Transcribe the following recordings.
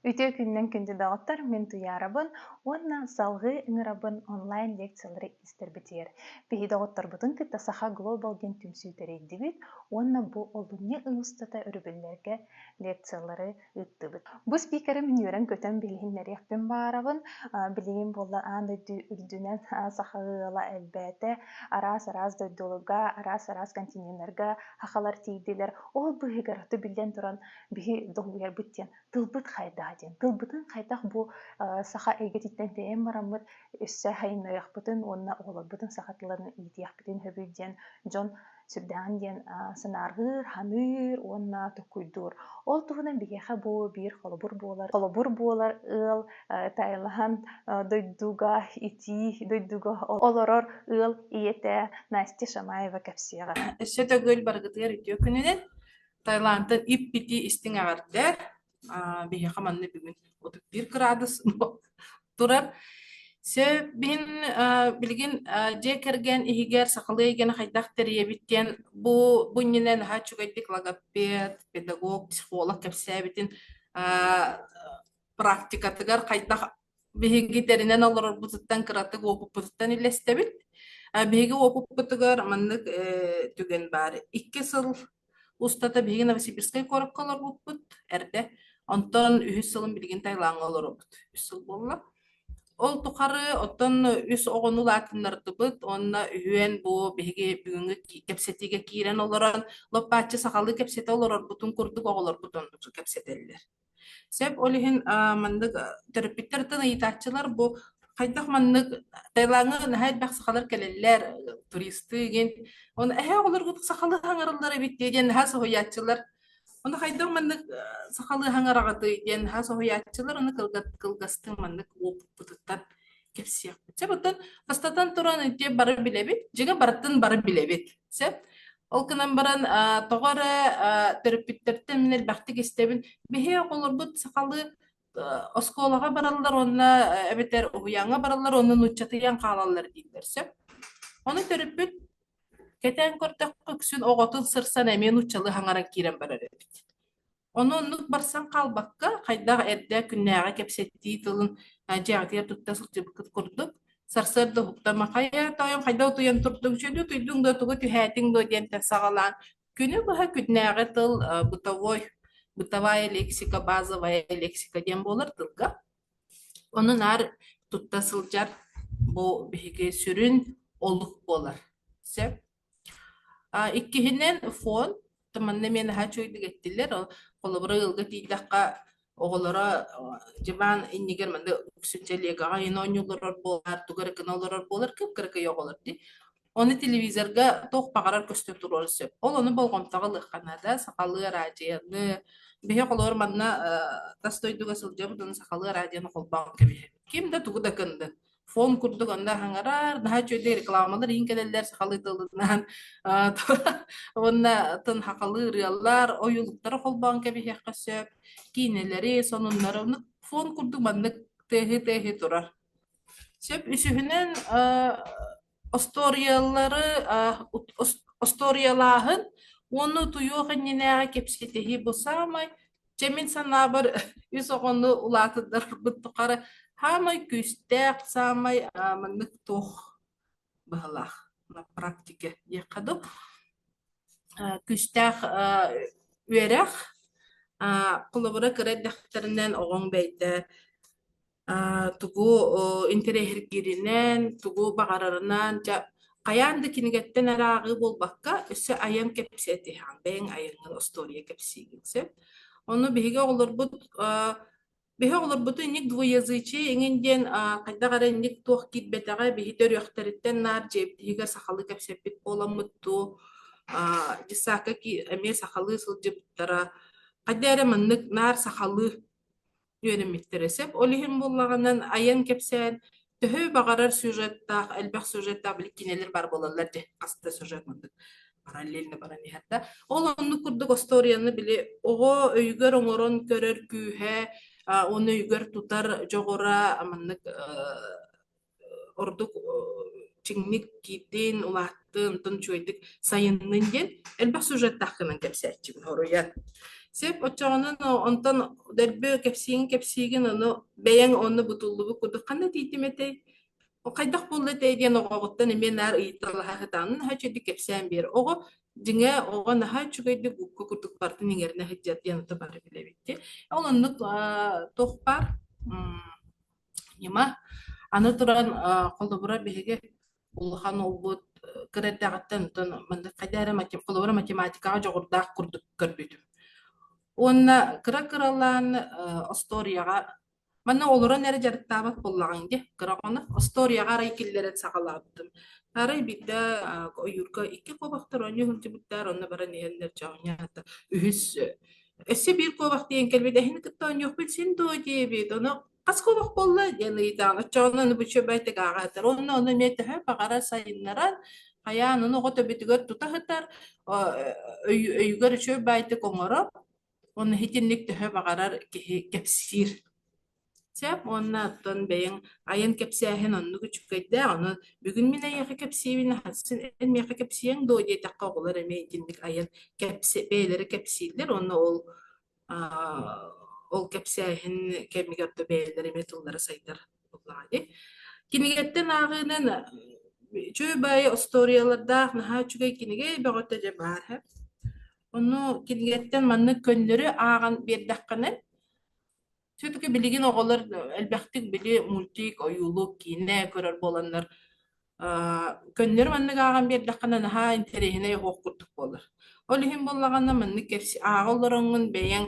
Үтүө күнүнэн күндү доҕоттор, мин Туйаарабын уонна салҕыы ыҥырабын онлайн лекциялары истэрбитигэр. Биһи доҕотторбутун кытта Саха Глобал диэн түмсүү тэрийдибит уонна бу олунньу ый устата өрөбүллэргэ лекциялары ыыттыбыт. Бу спикеры мин үөрэн-көтөн билиһиннэриэхпин баҕарабын. Билигин буолла аан дойду үрдүнэн саха ыала элбээтэ. Араас-араас дойдуларга, араас-араас континеннарга сахалар тиийдилэр. Ол быыһыгар аты биллэн туран биһи долгуйарбыт диэн тылбыт хайдаҕа диэн. Тылбытын хайдах бу саха эйгэтиттэн тэйэн бараммыт өссө сайыннарыахпытын уонна оҕолорбутун саха тылын иитиэхпитин сөбүй диэн дьон сүрдээҕин диэн санаарҕыыр, ханыыр уонна токкуйдуур. Ол туһунан биһиэхэ бу биир холобур буолар. Холобур буолар ыал Таиланд дойдуга итии дойдуга олорор ыал ийэтэ Настя Шамаева кэпсиэҕэ. Өссө төгүл барыгытыгар үтүө күнүнэн. Таиландтан ип-итии истиҥ эҕэрдэ. Биһиэхэ манна бүгүн 31 кыраадыс турар. Сөп биһин билигин дьиэ кэргэн иһигэр сахалыы эйгэни хайдах тэрийэбит диэн бу бу иннинэ наһаа үчүгэйдик логопед, педагог, психолог кэпсээбитин практикатыгар хайдах биһиги тэринэн олорорбутуттан кыратык уопуппутуттан үллэстэбит. Биһиги уопуппутугар маннык түгэн баар. 2 сыл устата биһиги Новосибирскай куоракка олорбуппут эрдэ. Онтон үһүс сылын билигин Таилаҥҥа олоробут. 3 сыл буолла. Ол тухары оттон үс оҕону улаатыннардыбыт уонна үһүөн бу биһиги бүгүҥҥү кэпсэтиигэ киирэн олорон лоппааччы сахалыы кэпсэтэ олорорбутун курдук оҕолорбут оннук кэпсэтэллэр. Сөп, ол иһин маннык төрөппүттэртэн ыйытааччылар бу хайдах маннык Таилаҥҥа наһаа элбэх сахалар кэлэллэр, туристыы игин. Оны эһээ оҕолоргут сахалыы хаҥараллар эбит дии диэн наһаа соһуйааччылар. Ону хайдах маннык сахалыы хаҥараҕытый диэн наһаа соһуйааччылар, ону кылгастыы маннык уопуппутуттан кэпсиэхпит. Сөп, оттон бастатан туран ити бары билэбит, дьиҥэ барытын бары билэбит. Сөп. Ол гынан баран тоҕо эрэ төрөппүттэртэн мин элбэхтик истэбин. Биһи оҕолорбут сахалыы оскуолаҕа бараллар уонна эбэтэр уһуйааҥҥа бараллар уонна нууччатыйан хаалаллар дииллэр сөп. Ону төрөппүт кэтээн көрдөххө үксүн оҕотун сырсан эмиэ нууччалыы хаҥаран киирэн барар эбит. Ону оннук барсан хаалбакка, хайдах эрдэ күннээҕи кэпсэтии тылын дьиэҕитигэр тутта сылдьыбыккыт курдук, сарсыарда уһуктама хайа тоойум хайда утуйан турдуҥ, үчүгэйдик утуйдуҥ дуо, тугу түһээтиҥ дуо диэнтэн саҕалаан күнү быһа күннээҕи тыл бытовой, бытовая лексика, базовая лексика диэн буолар тылга. Ону наар тутта сылдьар бу биһиги сүрүн олук буолар. Сөп. Иккиһинэн, фон. Манна эмиэ наһаа үчүгэйдик эттилэр. Ол холобура ыалга тиийдэххэ, оҕолоро дьыбаан иннигэр манна үксүн телегаҕа иһин оонньуу олорор буолар, тугу эрэ гына олорор буолар, кып-кыракый оҕолор дии. Ону телевизорга туох баҕарар көстө туруон сөп. Ол ону болҕомтоҕо ылыахха наада. Сахалыы араадьыйаны биһи холобур манна тас дойдуга сылдьабыт, ону сахалыы араадьыйаны холбоон кэбиһэбит. Ким да тугу да гыннын. Фон курдук онно хаҥарар, наһаа үчүгэй рекламалар иһин кэлэллэр сахалыы тылынан уонна тын хахалыы ырыалар, ойуулуктары холбоон кэбиһиэххэ сөп, киинэлэри, сонуннары оннук фон курдук маннык тыаһыы-тыаһыы турар. Сөп үсүһүнэн остуоруйалары остуоруйалааһын уонна утуйуох иннинээҕи кэпсэтиһии бу саамай Чэ, мин санаабар, үс оҕону улаатыннарарбыт тухары саамай күүстээх, саамай маннык туох быһыылаах на практике диэххэ дуу, күүстээх үөрэх. Холобура, кыра эрдэхтэринэн оҕоҥ бэйэтэ тугу интэриэһиргииринэн, тугу баҕарарынан, дьэ, хайаан да кинигэттэн эрэ ааҕыы буолбакка, өссө айан кэпсэтиһэҕин, бэйэҥ айаҥҥын остуоруйа кэпсиигин сөп. Ону биһиги оҕолорбут биһи оҕолорбутун инник двуязычие эҥин диэн хайдах эрэ инник туох киирбэтэҕэ биһи төрүөхтэриттэн наар дьиэбит иһигэр сахалыы кэпсэппит буоламмыт дуу, дьыссаакка эмиэ сахалыы сылдьыбыттара. Хайда эрэ маннык наар сахалыы үөрэммиттэрэ сөп. Ол иһин буоллаҕынан айан кэпсээн төһө баҕарар сюжеттаах, элбэх сюжеттаах били кинилэр бар буолаллар дьэ хас да сюжет маннык параллельно баран иһэр да. Ол оннук курдук остуоруйаны били оҕо өйүгэр оҥорон көрөр күүһэ, уонна өйүгэр тутар дьоҕура маннык ордук чиҥник киирдин, улааттын, онтон үчүгэйдик сайыннын диэн элбэх сюжеттаах гынан кэпсээччибин хоруйан. Сөп оччоҕунан онтон дэлби кэпсиигин кэпсиигин ону бэйэҥ онно бутуллубут курдук ханна тиийдим этэй хайдах буолла этэй диэн оҕоҕуттан эмиэ наар ыйыталаһа сатаан наһаа үчүгэйдик кэпсээн биэр. Оҕо дьиҥэ оҕо наһаа үчүгэйдик губка курдук барытын иҥэринэ сылдьар диэн ото бары билэбит дии. Ол оннук туох баар ньыма. Аны туран холобура биһиги улахан уолбут кыра эрдэҕиттэн онтон маннык хайда эрэ холобура математикаҕа дьоҕурдаах курдук көрбүтүм. Уонна кыра-кыралаан остуоруйаҕа манна олорон эрэ дьарыктаабат буоллаҕыҥ дии, кыра оҕону. Остуоруйаҕа арай киллэрэн саҕалаабытым. Арай биирдэ ойуурга икки куобахтар оонньуу сылдьыбыттар, онно баран иһэннэр дьэ оонньоото. Үһүс өссө биир куобах тиийэн кэлбит, эһини кытта оонньуохпут син дуо диэбит. Ону хас куобах буолла диэн ыйытаҕын. Оччоҕуна ону буччубайтык ааҕаатар. Уонна ону эмиэ төһө баҕарар сайыннаран, хайаан ону оҕо төбөтүгэр тута сытар, өйүгэр үчүгэй баайтык оҥорор Уонна итинник төһө баҕарар киһи кэпсиир. Сөп уонна оттон бэйэҥ айан кэпсээһин оннук үчүгэйдээх, ону бүгүн мин эйиэхэ кэпсиибин, син эн миэхэ кэпсиэҥ дуо диэтэххэ оҕолор эмиэ итинник айан кэпсэ бэйэлэрэ кэпсииллэр уонна ол ол кэпсээһин кэмигэр да бэйэлэрэ эмиэ тыллара сайдар буоллаҕа дии. Кинигэттэн ааҕыынан үчүгэй баайы остуоруйалардаах наһаа үчүгэй кинигэ бөҕөтө дьэ баар һэ. Ону кинигэттэн маннык көннөрү ааҕан биэрдэххинэ, все-таки билигин оҕолор элбэхтик били мультик, ойуулук, киинэ көрөр буоланнар көннөрү маннык ааҕан биэрдэххинэ наһаа интэриэһинэй оһох курдук буолар. Ол иһин буоллаҕына маннык ааҕа олороҥҥун бэйэҥ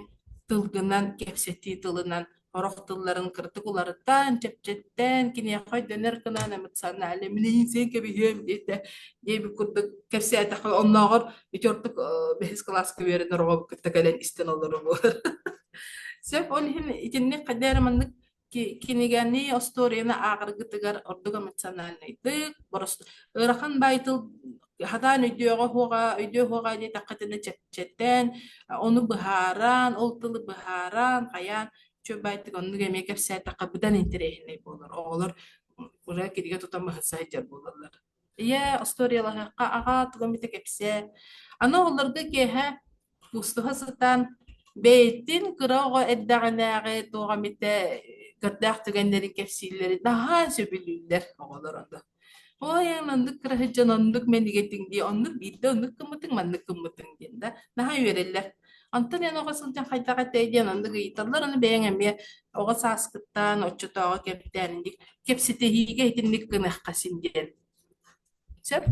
тылгынан, кэпсэтии тылынан Сорох тылларын кыратык уларытан, чэпчэтэн, киниэхэ өйдөнөр гынан эмоционально мин кэбиһиэм диэтэ диэбит курдук кэпсээтэххэ оннооҕор ити ордук бэһис кылааска үөрэнэр оҕобут кытта кэлэн истэн олорор буолар. Сөп, ол иһин итинник хайда эрэ маннык кинигэни, остуоруйаны ааҕаргытыгар ордук эмоциональнайдык, ыарахан баай тыл хатаан өйдүөҕэ уоҕа, өйдүө уоҕа диэтэххитинэ чэпчэтэн, ону быһааран, ол тылы быһааран, хайаан үчүгэйдик оннук эмиэ кэпсээтэххэ быдан интэриэһинэй буолар. Оҕолор уже кинигэ тутан быһыса сылдьар буолаллар. Ийээ, остуоруйалаһыахха аҕаа, тугу эмитэ кэпсээ. Аны оҕолорго киэһэ куустуһа сытан бэйэтин кыра оҕо эрдэҕинээҕи туох эмитэ көрдөөх түгэннэрин кэпсииллэрин наһаа сөбүлүүллэр оҕолор ону. Ой, маннык кыра сылдьан оннук мэнигэтиҥ дии, оннук биирдэ оннук гыммытыҥ, маннык гыммытыҥ диэн да наһаа үөрэллэр. Онтон эн оҕо сылдьан хайдах этэй диэн оннук ыйыталлар, ону бэйэҥ эмиэ оҕо сааскыттан оччотооҕу кэптээн инник кэпсэтэһиигэ итинник гыныахха син диэн. Сөп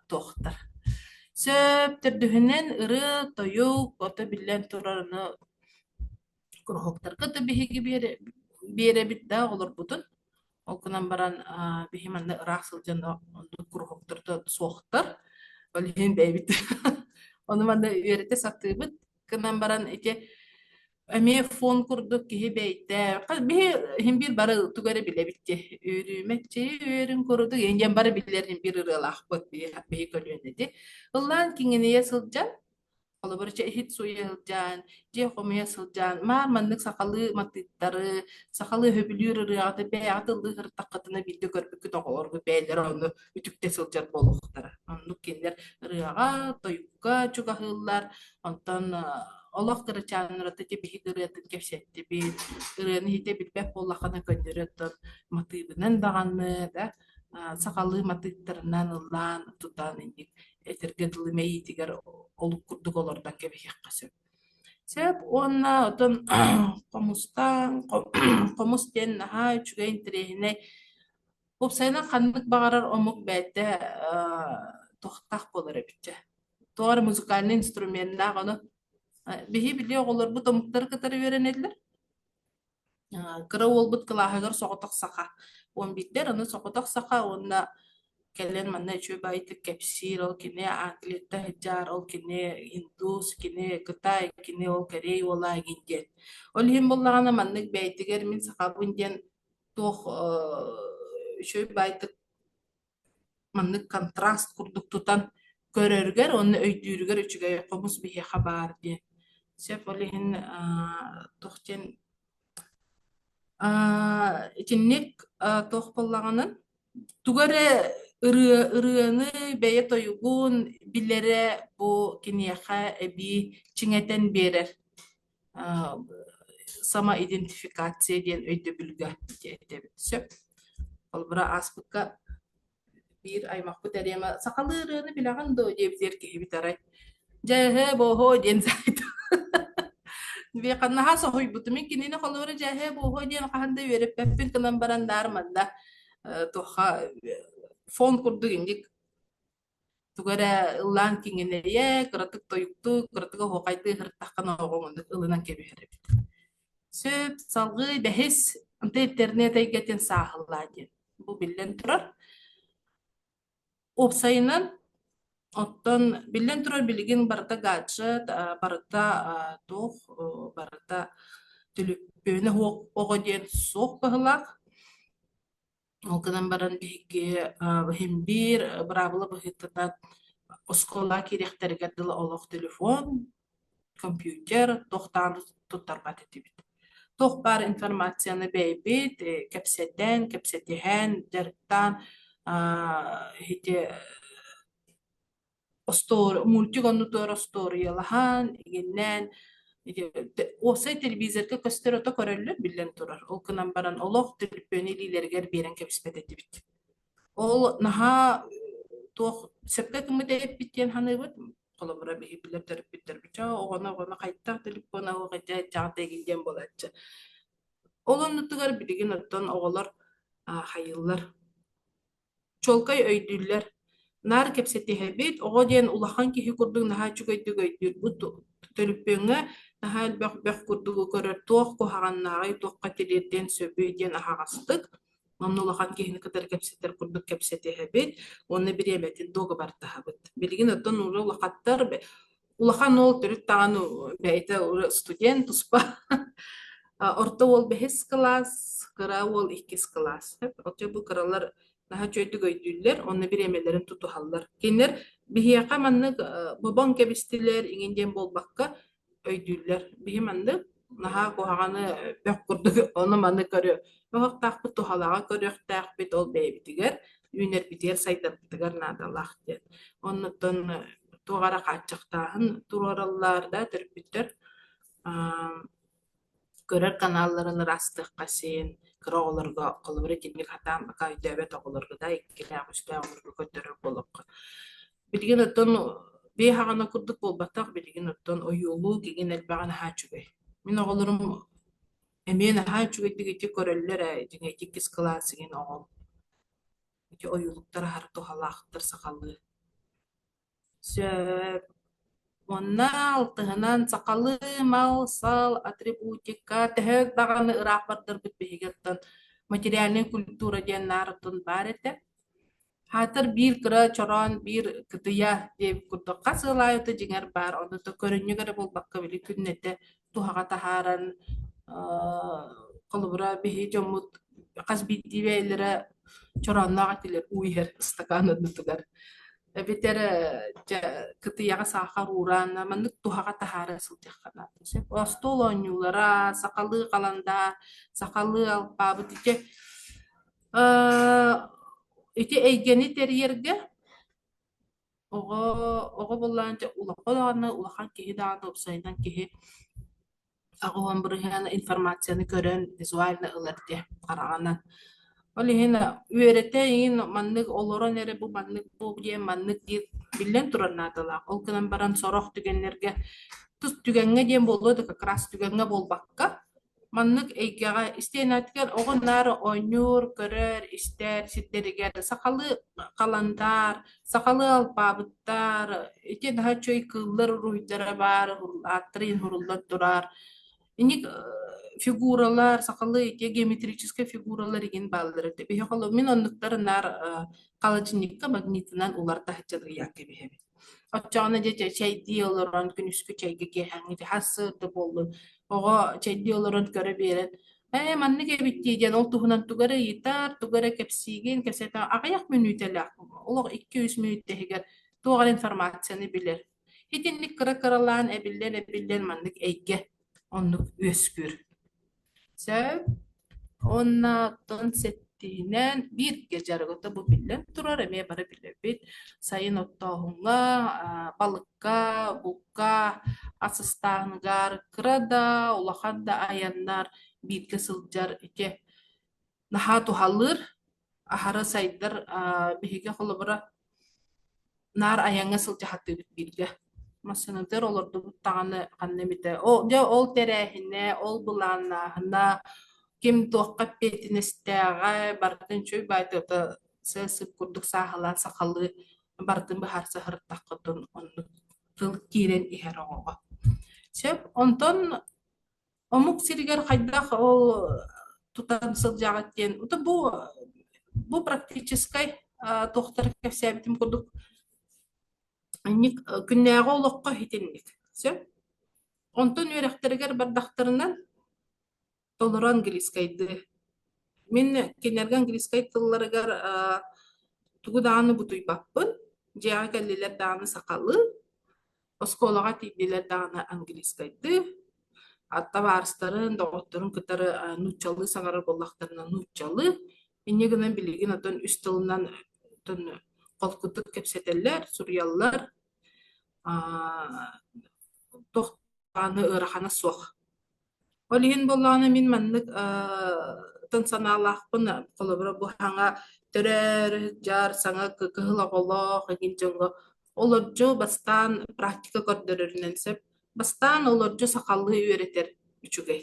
туохтар. Сөп төрдүһүнэн ырыа-тойук, ото биллэн турар ону куруһуоктарга да биһиги биэрэбит да оҕолорбутун. Ол гынан баран биһи манна ыраах сылдьан оннук куруһуоктар да суохтар. Ол иһин бэйэбит ону манна үөрэтэ сатыыбыт. Гынан баран ити эмиэ фон курдук киһи бэйдэ биһи иһин биир бары тугу эрэ билэбит дии. Үөрүүмэччи үөрүн курдук диэн бары билэр иһин биир ырыалаахпыт биһи көлүөнэ дии. Ыллаан киҥинийэ сылдьан Холобур, чэ иһит сууйа сылдьан, дьиэ хомуйа сылдьан, маар маннык сахалыы матыыптары, сахалыы өһөбүлүүр ырыаҕыты бэйэҕит ыллыы сырыттаххытына биирдэ көрбүккүт оҕолоргут бэйэлэрэ ону үтүктэ сылдьар буолуохтара. Оннук кинилэр ырыаҕа, тойукка чугаһыыллар, онтон олох кырачааннарата ити биһик ырыатын кэпсэттибит, ырыаны иһитэ билбэт буоллаххына көннөрү оттон матыыбынан даҕаны да сахалыы матыыптарынан ыллаан тутан инник этэргэ дылы мэйиитигэр олук курдук олордон кэбиһиэххэ сөп. Сөп уонна оттон хомустаан хомус диэн наһаа үчүгэй интэриэһинэй уопсайынан ханнык баҕарар омук бэйэтэ туохтаах буолар эбит дьэ. Туох эрэ музыкальнай инструменнаах ону биһи били оҕолорбут омуктары кытары үөрэнэллэр. Кыра уолбут кылааһыгар соҕотох саха. 11-дэр аны соҕотох саха уонна кэлэн манна үчүгэй баҕайытык кэпсиир, ол кини Англияттан сылдьар, ол кини индус, кини Кытай, кини ол Корея уола эҥин диэн. Ол иһин буоллаҕына маннык бэйэтигэр мин сахабын диэн туох үчүгэй баҕайытык маннык контраст курдук тутан көрөрүгэр уонна өйдүүрүгэр үчүгэй хомус биһиэхэ баар диэн. Сөп ол иһин туох диэн итинник туох буоллаҕынан тугу эрэ Ырыа ырыаны бэйэ тойугун билэрэ бу киниэхэ эбии чиҥэтэн биэрэр самоидентификация диэн өйдөбүлгэ этэбит сөп. Холобура ааспыкка биир аймахпыт эриэмэ сахалыы ырыаны билэҕин дуо диэбитигэр киһибит арай дьэ эһээ буоһуо диэн саайта. Биэхэ наһаа соһуйбутум. Мин кинини холобура дьэ эһээ буоһуо диэн хаһан да үөрэппэппин гынан баран наар манна туохха фон курдук инник тугу эрэ ыллаан киҥинэйэ, кыратык тойуктуу, кыратык оһуохайдыы ыһыртаххына оҕоҥ оннук ылынан кэбиһэр эбит. Сөп, салгыы бэһис интернет эйгэтин сааһылаа диэн. Бу биллэн турар. Уопсайынан, оттон биллэн турар билигин барыта гаджет, барыта туох, барыта түлүппүөнэ суох оҕо диэн суох быһыылаах. Ол гынан баран биһиги иһин биир быраабыла быһыытынан оскуола киириэхтэригэр дылы олох телефон, компьютер туохтаан туттарбат этибит. Туох баар информацияны бэйэбит кэпсэтэн, кэпсэтиһэн, дьарыктаан ити мультик оннутугар остуоруйалаһан, игиннээн уопсай телевизорга көстөр ото көрөллөр биллэн турар. Ол гынан баран олох төлөпүөнү илиилэригэр биэрэн кэбиспэт этибит. Ол наһаа туох сөпкө гыммыт эбиппит диэн саныыбыт. Холобура биһи билэр төрөппүттэрбит чэ оҕону оҕону хайдах телефон оҕо дьаҕдайгын диэн буолааччы. Ол оннутугар билигин оттон оҕолор хайыыллар чуолкай өйдүүллэр. Наар кэпсэтиһэбит, оҕо диэн улахан киһи курдук наһаа үчүгэйдик өйдүүр. Бу төлөпүөҥҥэ наһаа элбэх бөх курдугу көрөр, туох куһаҕаннааҕый, туохха тириэрдиэн сөбүй диэн аһаҕастык онно улахан киһини кытары кэпсэтэр курдук кэпсэтиһэбит уонна бириэмэтин дуогабардаһабыт. Билигин оттон улахаттар улахан уол төрүт даҕаны бэйэтэ студент туспа орто уол бэһис кылаас, кыра уол иккис кылаас. Оччо бу кыралар наһаа үчүгэйдик өйдүүллэр, онно бириэмэлэрин тутуһаллар. Кинилэр биһиэхэ маннык бобон кэбистилэр иҥин диэн буолбакка өйдүүллэр. Биһи маннык наһаа куһаҕаны бөх курдук ону-маны көрүө оһохтоохпут, туһалааҕы көрүөхтээхпит, ол бэйэбитигэр үүнэрбитигэр, сайдарбытыгар наадалаах диэн. Оннуттан туох эрэ хааччахтааһын туруораллар да төрөппүттэр көрөр каналларын ыраастыахха син, кыра оҕолорго холобура итинник хатаан пока өйдөөбөт оҕолорго да иккилээх, үстээх оҕолорго көрдөрөр буолуохха. Билигин оттон биэ хаҕана курдук буолбатах, билигин оттон ойуулуу кигин элбэҕэ наһаа үчүгэй. Мин оҕолорум эмиэ наһаа үчүгэйдик ити көрөллөр ээ, дьиҥэ иккис кылаас игин оҕом. Ити ойуулуктар аһары туһалаахтар сахалыы. Сөп. Уонна алтыһынан сахалыы мал-сал, атрибутика, төһө даҕаны ыраах бардарбыт биһиги оттон материальнай культура диэн наар оттон баар этэ. Хаатыр биир кыра чороон, биир кытыйа диэбит курдук хас ыал аайыта дьиҥэр баар, ону да көрүнньүк эрэ буолбакка били күннэтэ туһаҕа таһааран холобура биһиги дьоммут хас биирдии бэйэлэрэ чороонноох этилэр уу иһэр ыстакаан оннутугар. Эбэтэр дьэ кытыйаҕа саахар уураан маннык туһаҕа таһаара сылдьыахха наада сөп. Остуол оонньуулара, сахалыы халандаар, сахалыы алпаабыт ити ити эйгэни тэрийэргэ оҕо оҕо буоллаҕына дьэ улахан даҕаны улахан киһи даҕаны уопсайынан киһи 80% информацияны көрөн визуально ылар диэ хараҕынан. Ол иһин үөрэтэ иһин маннык олорон эрэ бу маннык бу диэн маннык диир биллэн турар наадалаах. Ол гынан баран сорох түгэннэргэ тус түгэҥҥэ диэн буолуо да как раз түгэҥҥэ буолбакка маннык эйгэҕэ истиэнэтигэр оҕо наар оонньуур, көрөр, истэр сирдэригэр сахалыы халандаар, сахалыы алпаабыттар, ити наһаа үчүгэй кыыллар уруһуйдара баар, ааттара иһин суруллан турар. Инник фигуралар, сахалыы ити геометрическай фигуралар игин бааллар этэ. Биһи холо мин оннуктары наар халадьынньыкка магнитынан улар таһычча ыйаан кэбиһэбин. Оччоҕуна дьэ чэйдии олорон күнүскү чэйгэ киэһээҥҥи сарсыарда буоллун оҕо чэйдии олорон көрө биэрэн ээ маннык эбит дии диэн ол туһунан тугу эрэ ыйытар, тугу эрэ кэпсиигин, кэпсэтэ аҕыйах мүнүүтэлээх олох 2-3 мүнүүтэ иһигэр туох эрэ информацияны билэр. Итинник кыра-кыралаан эбиллэн-эбиллэн маннык эйгэ оннук үөскүүр. Сөп. Уонна оттон сэттис Иккиһинэн, бииргэ дьарыгыта бу биллэн турар, эмиэ бары билэбит. Сайын оттооһуҥҥа, балыкка, булка, ас астааһыныгар кыра да, улахан да айаннар бииргэ сылдьар ити наһаа туһалыыр, аһара сайдар. Биһиги холобура Наар айаҥҥа сылдьа сатыыбыт бииргэ. Массыынатыгар олордубут даҕаны ханна эмитэ ол дьэ ол тэрээһинэ, ол былааннааһына, ким туохха эппиэтинэстээҕэ барытын үчүгэй баайдыта сыа-сып курдук сааһылаан сахалыы барытын быһаарса сырыттаххытын оннук тыл киирэн иһэр оҕоҕо. Сөп. Онтон омук сиригэр хайдах ол тутан сылдьаҕыт диэн бу бу практическай туохтары кэпсээбитим курдук инник күннээҕи олоххо итинник сөп. Онтон үөрэхтэригэр бардахтарынан толору английскайдыы. Мин кинилэргэ английскай тылларыгар тугу даҕаны бутуйбаппын. Дьиэҕэ кэллилэр даҕаны сахалыы, оскуолаҕа тиийдилэр даҕаны английскайдыы, табаарыстарын, доҕотторун кытары нууччалыы саҥарар буоллахтарына нууччалыы. Инньэ гынан билигин оттон үс тылынан оттон холкутук кэпсэтэллэр, суруйаллар. Туох даҕаны ыарахана суох. Ол иһин буоллаҕына мин маннык тын санаалаахпын, холобура бу саҥа төрөөр сылдьар, саҥа кыһыл оҕолоох эҥин дьоҥҥо олордьу бастаан практика көрдөрөрүнэн сөп. Бастаан олордьу сахалыы үөрэтэр үчүгэй.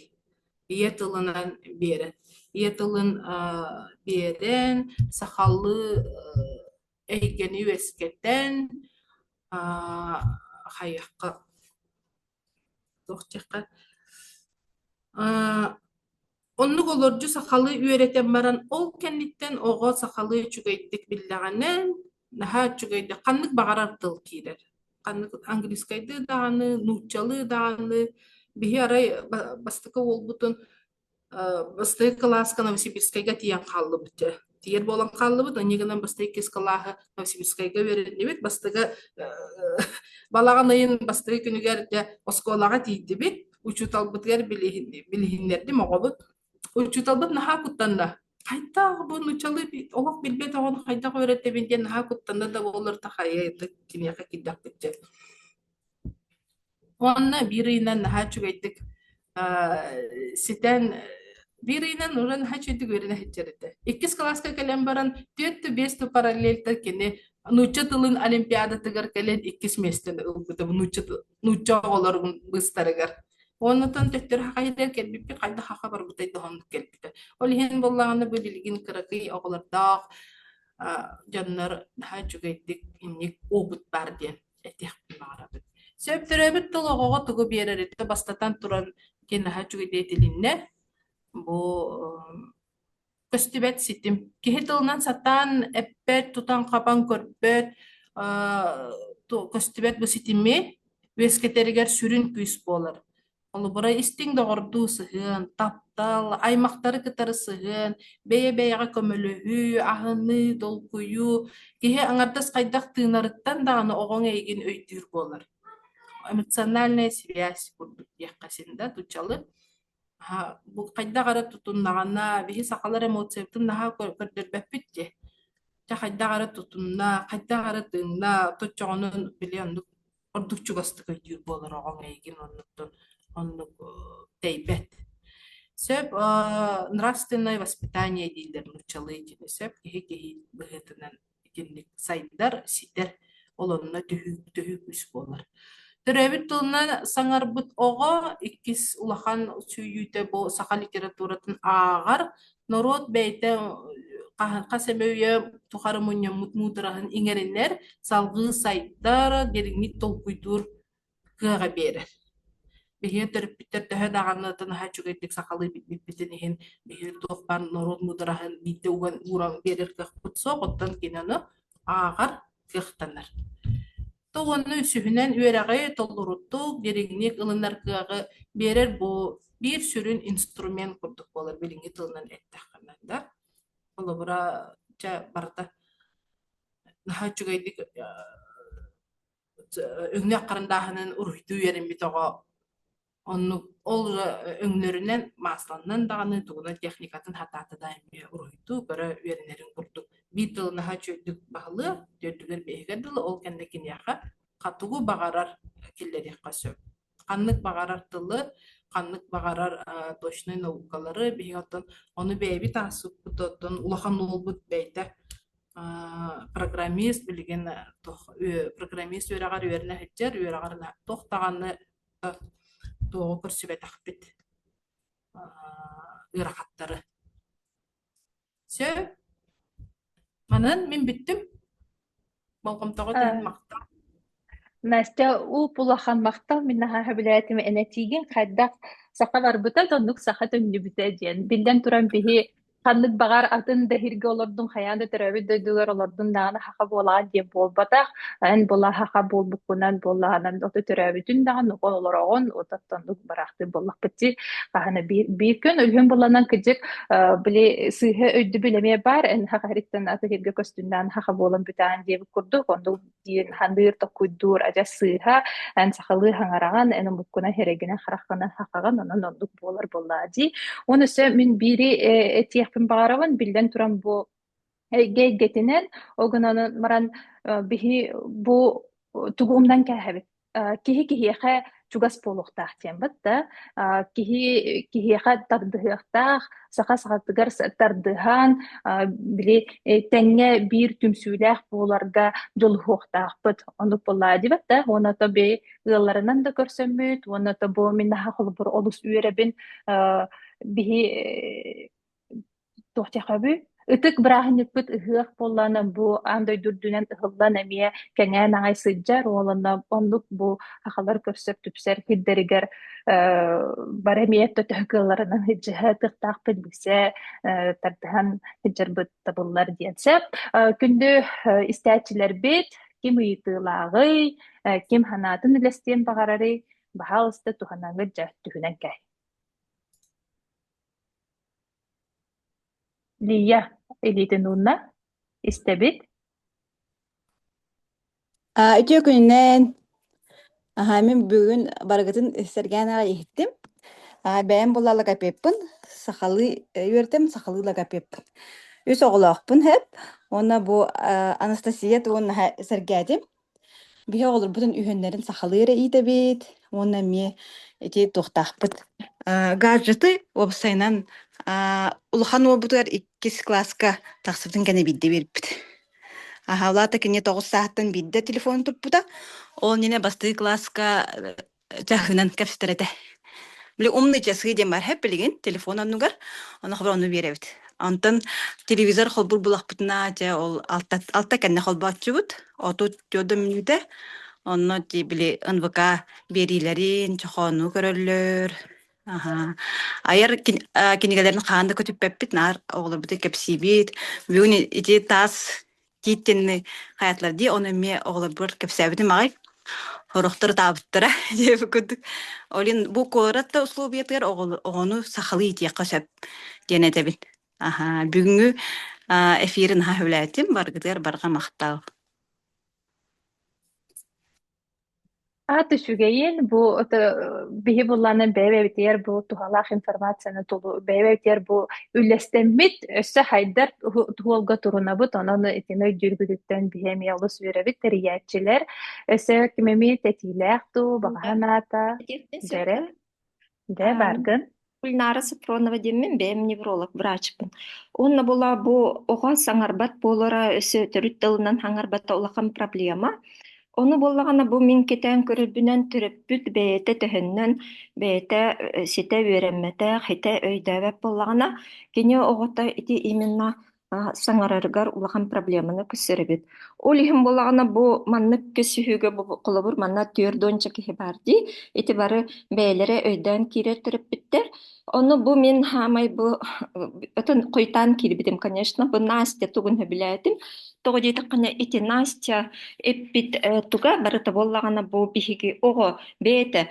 Ийэ тылынан биэрэн. Ийэ тылын биэрэн, сахалыы эйгэни үөскэтэн, хайыахха туох диэххэ оннук олордьу сахалыы үөрэтэн баран ол кэнниттэн оҕо сахалыы үчүгэйдик биллэҕинэ наһаа үчүгэйдик ханнык баҕарар тыл киирэр. Ханнык английскайдыы даҕаны, нууччалыы даҕаны биһи арай бастакы уолбутун Бастакы кылааска Новосибирскайга тиийэн хааллыбыт дьэ. Тиийэр буолан хааллыбыт, инньэ гынан бастакы иккис кылааһы Новосибирскайга үөрэннибит. Бастакы балаҕан ыйын бастакы күнүгэр дьэ оскуолаҕа тиийдибит. Учууталбытыгар билиһиннэрдим оҕобут. Учууталбыт наһаа куттанна. Хайдах бу нууччалыы олох билбэт оҕону хайдах үөрэтэбин диэн наһаа куттанна да буоллар тахайа киниэхэ киирдэхпит дьэ. Уонна биир ыйынан наһаа үчүгэйдик ситэн биир ыйынан уже наһаа үчүгэйдик үөрэнэ сылдьар этэ. Иккис кылааска кэлэн баран түөрт да биэс да параллельтан кини нуучча тылын олимпиадатыгар кэлэн иккис миэстэни ылбыта нуучча нуучча оҕолорун быыстарыгар. Оннутан төттөрү хахайдар кэлбиппит хайдах хаха барбытай да оннук кэлбитэ. Ол иһин буоллаҕына бу билигин кыракый оҕолордоох дьоннор наһаа үчүгэйдик инник опыт баар диэн этиэхпин баҕарабын. Сөп төрөөбүт тыл оҕоҕо тугу биэрэритэ бастатан туран кини наһаа үчүгэйдик этилиннэ. Бу көстүбэт ситим. Киһи тылынан сатаан эппэт, тутан-хабан көрбөт, көстүбэт бу ситими үөскэтэригэр сүрүн күүс буолар. Холобура, истиҥ доҕордуу сыһыан, таптал, аймахтары кытары сыһыан, бэйэ-бэйэҕэ көмөлөһүү, аһыныы, долгуйуу киһи аҥардас хайдах тыынарыттан даҕаны оҕоҥ эйигин өйдүүр буолар. Эмоциональная связь курдук диэххэ син да тучалы. Бу хайдах эрэ тутуннаҕына, биһи сахалар эмоциябытын наһаа көрдөрбөппүт дии. Чэ хайдах эрэ тутунна, хайдах эрэ тыынна, оччоҕунан били оннук ордук чугастык өйдүүр буолар оҕоҥ эйигин оннуктан оннук тэйбэт. Сөп нравственное воспитание дииллэр нууччалыы итини сөп киһи киһи быһыытынан итинник сайдар, ситэр, ол онно төһүү төһүү күүс буолар. Төрөөбүт тылынан саҥарбыт оҕо иккис улахан сүүйүүтэ бу саха литературатын ааҕар, норуот бэйэтэ хас эмэ үйэ тухары мунньаммыт муудараһын иҥэринэр, салгыы сайдар, дириҥник толкуйдуур кыаҕа биэрэр. Биһиги төрөппүттэр төһө даҕаны наһаа үчүгэйдик сахалыы билбиппитин иһин биһиги туох баар норуот муудараһын биирдэ уган ууран биэрэр кыахпыт суох, оттон кини ону ааҕар кыахтанар. То уонна үсүһүнэн үөрэҕи толорутук, дириҥник ылынар кыаҕы биэрэр бу биир сүрүн инструмент курдук буолар билиҥҥи тылынан эттэххинэ да. Холобура, чэ барыта наһаа үчүгэйдик өҥнөөх харандааһынан уруһуйдуу үөрэммит оҕо. Оннук ол өҥнөрүнэн масланнан даҕаны тугунан техникатын хатаата да эмиэ уруһуйдуу көрө үөрэнэрин курдук биир тылы наһаа үчүгэйдик баһылыа, төрдүгэр биэһигэр дылы ол кэннэ киниэхэ тугу баҕарар киллэриэххэ сөп. Ханнык баҕарар тылы, ханнык баҕарар точнай наукалары биһиги оттон ону бэйэбит ааспыппыт оттон улахан уолбут бэйэтэ программист билигин программист үөрэҕэр үөрэнэ сылдьар, үөрэҕэр туох даҕаны туоҕу көрсүбэтэхпит ыарахаттары. Сөп. Манан мин бүттүм. Болҕомтоҕут иһин махтал. Настя, уп-улахан махтал мин наһаа сөбүлээтим эн этиигин хайдах саха барбыта да оннук саха төннүбүтэ диэн. Биллэн туран биһи ханнык баҕар атын да иһиргэ олордун хайаан да төрөөбүт дойдугар олордун даҕаны саха буолаҕын диэн буолбатах. Эн була саха буолбуккунан буоллаҕынан ото төрөөбүтүн даҕаны олороҕун ототтоннук бараахтыы буоллахпыт дии. Хаһана биир, биир күн өлүһүн булланан кыдьык били сыыһа өйдөбүл эмиэ баар эн саха иһиттэн аты иһиргэ көстүннээн саха буолан бүтээн диэбит курдук оннук диэн ханыыр токуйдуур адьас сыыһа эн сахалыы хаҥараҕын эн омуккунан сирэйгинэн хараххынан хахаҕын онон оннук буолар буоллаа дии уонна өссө мин биири этиэхпин баҕарабын биллэн туран бу эйгэ эйгэтинэн ол гынан баран биһи бу тугу умнан кээһэбит киһи киһиэхэ чугас буолуохтаах диэн да киһи киһиэхэ тардыһыахтаах саха сахатыгар тардыһан били тэҥҥэ биир түмсүүлээх буоларга дьулуһуохтаахпыт оннук буоллаа диэбэт да уонна то би ыалларынан да көрсөммүт уонна то бу мин наһаа холобур олус үөрэбин биһи Туох диэххэ Ытык бырааһынньыкпыт ыһыах буоллаҕына бу аан дойду үрдүнэн ыһыллан эмиэ кэҥээн аҕай сылдьар уонна оннук бу сахалар көрсөр түпсэр сирдэригэр бары эмиэ төһө кыалларынан сылдьыһа тыахтаахпыт билсэ тардыһан сылдьарбыт табыллар диэн сөп. Күндү истээччилэрбит ким ыйытыылааҕый, ким санаатын үлэстиэн баҕарарый, баһаалыста туһанаҥҥыт дьэ түһүнэн кээ. Лия илиитин уунна, истэбит. Үтүө күнүнэн. Аһаа, мин бүгүн барыгытын сэргээн аҕай иһиттим. Бэйэм буолла логопедпын, сахалыы үөрэтим, сахалыы логопедпын. Үс оҕолоохпун һэп. Уонна бу Анастасия тугун наһаа сэргээтим. Биһи оҕолорбутун үһүөннэрин сахалыы эрэ иитэбит уонна эмиэ ити туохтаахпыт. Гаджеты уопсайынан улахан уолбутугар иккис кылааска тахсыбытын кэннэ биирдэ биэрбит. Аһаалаата кини 9 сааттан биирдэ телефон туппута. Ол иннинэ бастакы кылааска чаһыынан кэпсэтэр этэ. Били умный часы диэн бар хэп билигин телефон оннугар, ону хобор ону биэрэбит. Онтон телевизор холбуур булахпытына дьэ ол алта кэннэ холбооччубут, 34 мүнүүтэ. Онно ти били НВК биэриилэрин, чохоону көрөллөр. Аха. Айар кинигэлэрин хаан да көтүппэппит, наар оҕолорбутун кэпсиибит. Бүгүн ити таас тииттинни хайаатылар дии, ону эмиэ оҕолорбор кэпсээбитим аҕай. Сорохтор ытаабыттара диэбит курдук. Олин бу куорат да условиятыгар оҕону сахалыы иитиэххэ сөп диэн этэбин. Аха, бүгүҥҥү эфирин наһаа сөбүлээтим. Барыгытыгар барҕа махтал. Аат үчүгэйин бу биһи буллаанан бэйэ-бэйэбитигэр бу туһалаах информацияны бэйэ-бэйэбитигэр бу үллэстэммит өссө хайдар туһуолга турунабыт онон итини өйдүүргүтүттэн биһи эмиэ олус үөрэбит тэрийээччилэр өссө ким эмиэ тэтиилээх дуу баҕа санаата дьэрэ дэ баргын Гульнара Сапронова диэммин, бэйэм невролог врачпын. Уонна була бу оҕо саҥарбат буолара өссө төрүт тылынан саҥарбата улахан проблема. Ону буоллаҕына бу мин кэтээн көрөрбүнэн төрөппүт бэйэтэ төһөннөн бэйэтэ ситэ үөрэммэтэх, ситэ өйдөөбөт буоллаҕына, кини оҕото ити именно саҥарарыгар улахан проблеманы көрсөр эбит. Ол иһин буоллаҕына бу маннык көрсүһүүгэ холобур манна 40 киһи баар дии. Ити бары бэйэлэрэ өйдөөн киирэр төрөппүттэр. Ону бу мин хаамай бу отон хойутаан киирбитим, конечно, бу Настя тугун сөбүлээтим. Тоҕо диэтэххинэ ити Настя эппит туга барыта буоллаҕына бу биһиги оҕо бэйэтэ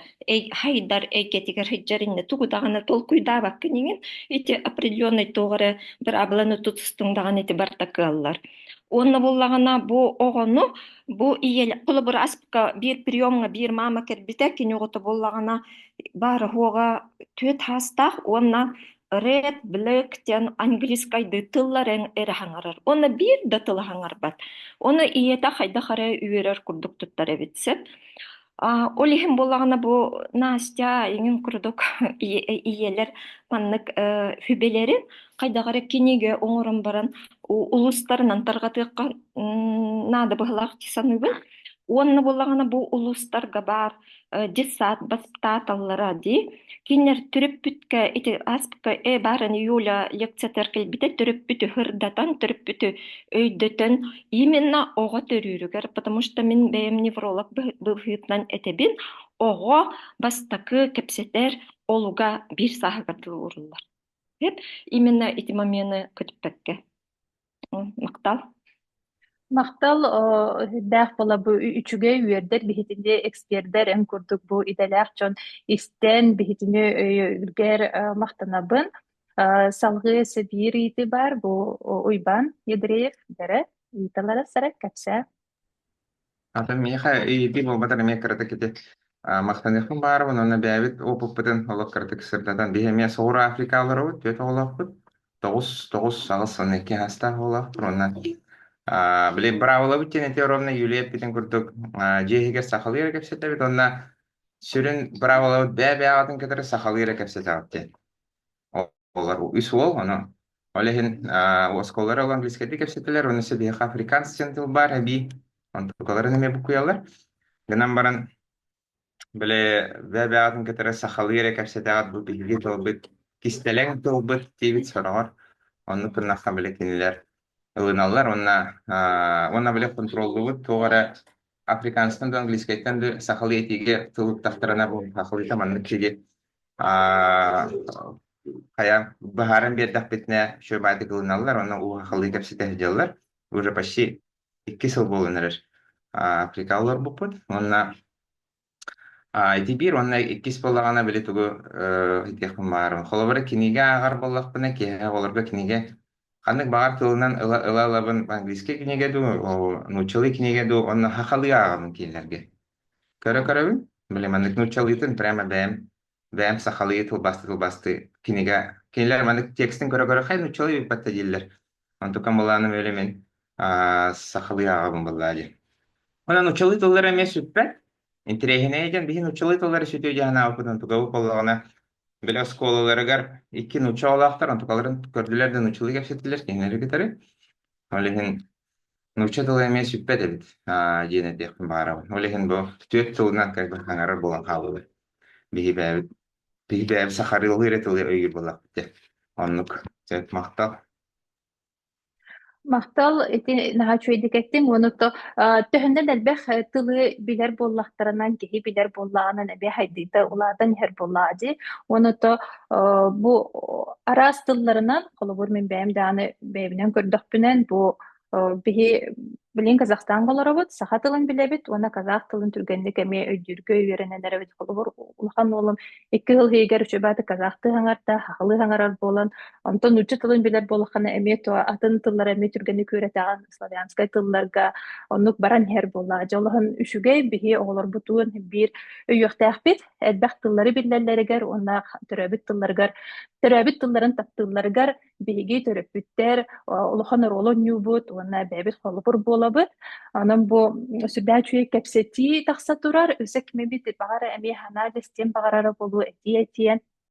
хайдар эйгэтигэр сылдьар иннэ тугу даҕаны толкуйдаабаккын иҥин ити определенный туох эрэ быраабыланы тутустуҥ даҕаны ити барыта кыаллар. Уонна буоллаҕына бу оҕону бу ийэ холобур аспка биир приемҥа биир маама кэлбитэ, кини оҕото буоллаҕына баара-суоҕа түөрт саастаах уонна red, black диэн английскайдыы тыллар эрэ хаҥарар. Уонна биир да тылы хаҥарбат. Уонна ийэтэ хайдах эрэ үөрэр курдук туттар эбит сөп. Ол иһин буоллаҕына бу Настя эҥин курдук ийэлэр маннык сүбэлэрин хайдах эрэ кинигэ оҥорон баран улуустарынан тарҕатыахха наада быһыылаах дии саныыбын. Уонна буоллаҕына бу улуустарга баар детсад воспитателлара дии кинилэр төрөппүткэ ити ааспыкка э баарын Юля лекциятыгар кэлбитэ төрөппүтү сырдатан төрөппүтү өйдөтөн именно оҕо төрүүрүгэр потому что мин бэйэм невролог быһыытынан этэбин оҕо бастакы кэпсэтэр олуга биир сааһыгар дылы ууруллар именно ити момены көтүппэккэ махтал Махтал үрдээх буола бу үчүгэй үөрдэр биһитини экспердэр эн курдук бу идэлээх дьон истэн биһитини өйүгэр махтанабын. Салгыы биир ыйытыы баар бу Уйбаан Ядреев дэрэ ыйыталара сара кэпсээ. Атын миэхэ ыйытыы буолбатар эмиэ кыратык ити махтаныахпын баарыбын уонна бэйэбит опыппытын олох кыратык сырдатан биһи эмиэ Соҕуруу Африка олоробут түөрт оҕолоохпут тоҕус тоҕус аҕыс уонна икки саастаах оҕолоохпут уонна били быраабылабыт диэн ити ровно Юлия эппитин курдук дьиэ иһигэр сахалыы эрэ кэпсэтэбит уонна сүрүн быраабылабыт бэйэ бэйэҕитин кытары сахалыы эрэ кэпсэтэҕит диэн Олор үс уол, ону ол иһин оскуолалар ол английскайдыы кэпсэтэллэр, уонна биһиэхэ африканс диэн тыл баар эбии, онтукаларын эмиэ буккуйаллар. Гынан баран, били бэйэ-бэйэҕитин кытары сахалыы эрэ кэпсэтэҕит, бу биһиги тылбыт, кистэлэҥ тылбыт диэбит сороҕор. Оннук гыннахха били кинилэр ылыналлар уонна уонна били хонтуруоллуубут туох эрэ африканстан да английскайтан да сахалыы этиигэ тыл уктахтарына бу сахалыыта маннык киһи хайа быһааран биэрдэхпитинэ үчүгэй баайдык ылыналлар уонна уу-хахалыы кэпсэтэ сылдьаллар. Уже почти икки сыл буолан эрэр Африкаҕа олорбуппут. Уонна ити биир уонна иккис буоллаҕына били тугу этиэхпин баҕарабын. Холобура кинигэ ааҕар буоллахпына киэһэ оҕолорго кинигэ ханнык баҕар тылынан ыла ыла ылабын английскай кинигэ дуу, нууччалыы кинигэ дуу уонна хахалыы ааҕабын кинилэргэ. Көрө-көрөбүн, били маннык нууччалыытын прямо бэйэм бэйэм сахалыы тылбасты-тылбасты кинигэ кинилэр маннык текстин көрө-көрө хай нууччалыы бүппэттэ дииллэр. Онтукам былааным өлө мин сахалыы ааҕабын буоллаа дии. Онон нууччалыы тыллара эмиэ сүппэт. Интэриэһинэйэ диэн биһи нууччалыы тыллары сүтүө диэн санаабыппыт онтукабыт буоллаҕына били оскуолаларыгар икки нуучча оҕолоохтор онтукаларын көрдүлэр да нууччалыы кэпсэттилэр кинилэри кытары. Ол иһин Нуучча тыла эмиэ сүппэт эбит диэн этиэхпин баҕарабын. Ол иһин бу түөрт тылынан как бы саҥарар буолан хааллыбыт. Биһи бэйэбит биһи бэйэбит сахарыылыы эрэ тылы өйүүр буоллахпыт дии. Оннук. Сөп, махтал. Махтал, ити наһаа үчүгэйдик эттиҥ. Уонна то төһөннөн элбэх тылы билэр буоллахтарынан, киһи билэр буоллаҕынан эбии хайдыыта улаатан иһэр буоллаҕа дии. Уонна то бу араас тылларынан, холобур, мин бэйэм даҕаны бэйэбинэн көрдөхпүнэн, бу биһи билигин Казахстаҥҥа олоробут, саха тылын билэбит уонна казах тылын түргэнник эмиэ өйдүүргэ үөрэнэн эрэбит. Холобур, улахан уолум икки сыл иһигэр үчүгэй казахтыы саҥарда, сахалыы саҥарар буолан, онтон нуучча тылын билэр буоллаххына эмиэ то атын тыллары эмиэ түргэнник үөрэтэҕин, славянскай тылларга оннук баран иһэр буоллаҕа. Дьэ, олоһун үчүгэй биһи оҕолорбутун биир өйүөхтээхпит, элбэх тыллары биллэллэригэр уонна төрөөбүт тылларыгар, төрөөбүт тылларын таптыылларыгар биһиги төрөппүттэр улахан оруолу оонньуубут уонна бэйэбит холобур буолабыт. Онон бу сүрдээх үчүгэй кэпсэтии тахса турар. Өссө ким эбит баҕар эмиэ анализ диэн баҕарара буолуо этии этиэн.